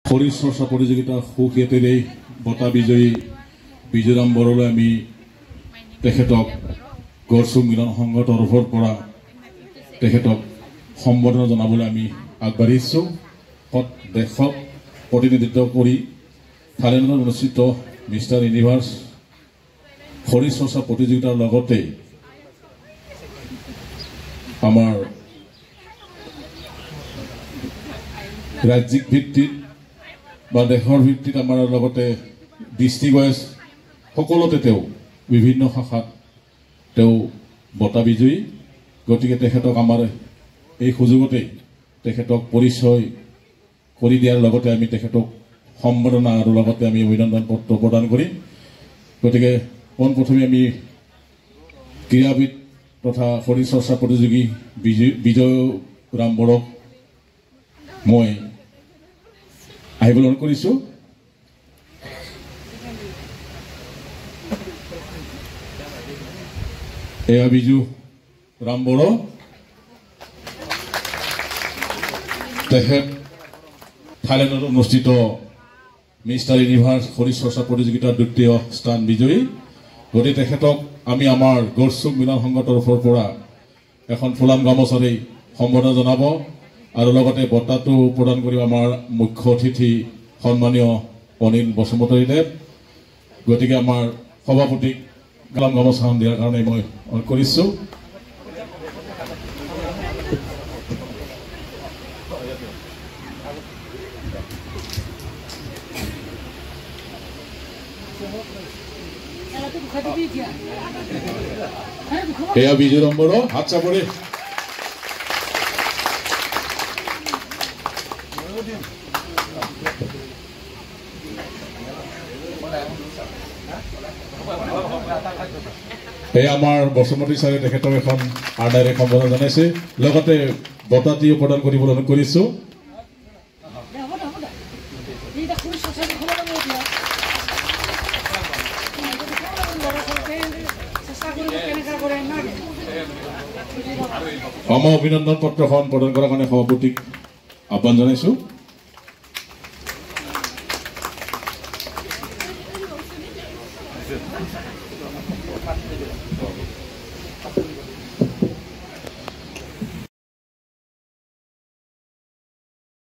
শৰীৰ চৰ্চা প্ৰতিযোগিতা সুখ্যাতিৰে বঁটা বিজয়ী বিজুৰাম বড়োলৈ আমি তেখেতক গড়চুক মিলন সংঘৰ তৰফৰ পৰা তেখেতক সম্বৰ্ধনা জনাবলৈ আমি আগবাঢ়িছোঁ। দেশক প্ৰতিনিধিত্ব কৰি থাইলেণ্ডত অনুষ্ঠিত মিষ্টাৰ ইউনিভাৰ্ছ শৰীৰ চৰ্চা প্ৰতিযোগিতাৰ লগতে আমাৰ ৰাজ্যিক ভিত্তিত বা দেশৰ ভিত্তিত আমাৰ লগতে ডিষ্ট্ৰিক্ট ৱাইজ সকলোতে তেওঁ বিভিন্ন শাখাত তেওঁ বঁটা বিজয়ী। গতিকে তেখেতক আমাৰ এই সুযোগতেই তেখেতক পৰিচয় কৰি দিয়াৰ লগতে আমি তেখেতক সম্বৰ্ধনা আৰু লগতে আমি অভিনন্দন পত্ৰ প্ৰদান কৰিম। গতিকে পোনপ্ৰথমে আমি ক্ৰীড়াবিদ তথা শৰীৰ চৰ্চা প্ৰতিযোগী বিজয় ৰাম বড়োক মই আহিবলৈ অনুৰোধ কৰিছোঁ। এয়া বিজু ৰাম বড়ো, তেখেত থাইলেণ্ডত অনুষ্ঠিত মিষ্টাৰ ইউনিভাৰ্ছ শৰীৰ চৰ্চা প্ৰতিযোগিতাৰ দ্বিতীয় স্থান বিজয়ী। গতিকে তেখেতক আমি আমাৰ গড়চুক মিলন সংঘৰ তৰফৰ পৰা এখন ফুলাম গামোচাৰেই সম্বৰ্ধনা জনাব আৰু লগতে বঁটাটো প্ৰদান কৰিব আমাৰ মুখ্য অতিথি সন্মানীয় অনিল বসুমতাৰীদেৱ। গতিকে আমাৰ সভাপতিক ফুলাম গামোচাখন দিয়াৰ কাৰণে মই অনুৰোধ কৰিছোঁ। এয়া বিজুৰাম বড়ো, হাত চাপৰি। এই আমাৰ বসুমতী ছাৰে তেখেতক এখন আৰ্ডাৰে সম্বোধন জনাইছে, লগতে বঁটাটিও প্ৰদান কৰিবলৈ অনুৰোধ কৰিছোঁ। আমাৰ অভিনন্দন পত্ৰখন প্ৰদান কৰাৰ কাৰণে সভাপতিক আহ্বান জনাইছোঁ।